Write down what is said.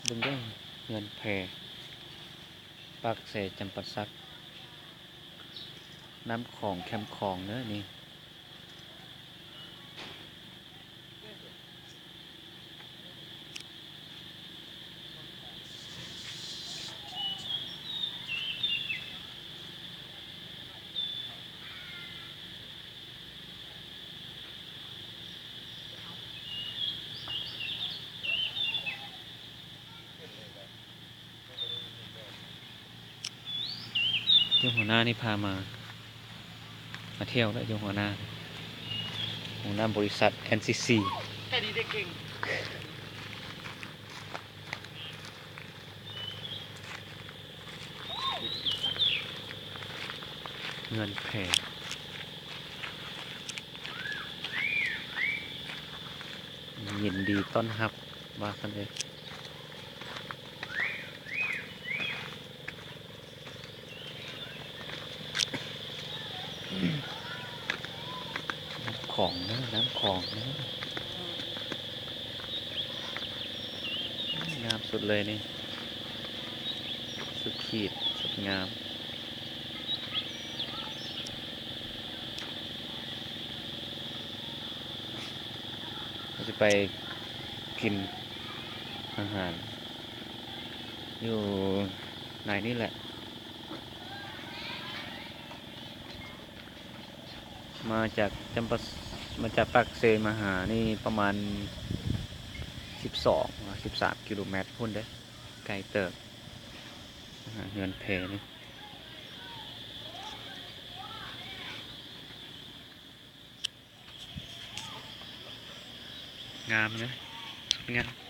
เบิ่งเด้อ เฮือนแพ ปากเซ จำปาสัก น้ำของ แคมป์ของเด้อนี่ เจ้าหัวหน้านี่พามา มาเที่ยวแล้ว เจ้าหัวหน้า หัวหน้าบริษัท แอน ซี ซี เฮือนแพ ยินดีต้อนรับ ว่าซั่นเด้อ น้ำของเด้อ น้ำของเด้อ งามสุดเลยนี่ สุดขีด สุดงาม เราจะไปกินอาหาร อยู่ในนี่แหละ มาจากจำปา มาจากปากเซมาหานี่ประมาณสิบสอง สิบสามกิโลเมตรพุ้นเด้อ ไกลเติบ อาหารเฮือนแพนี่ งามนะ สุดงาม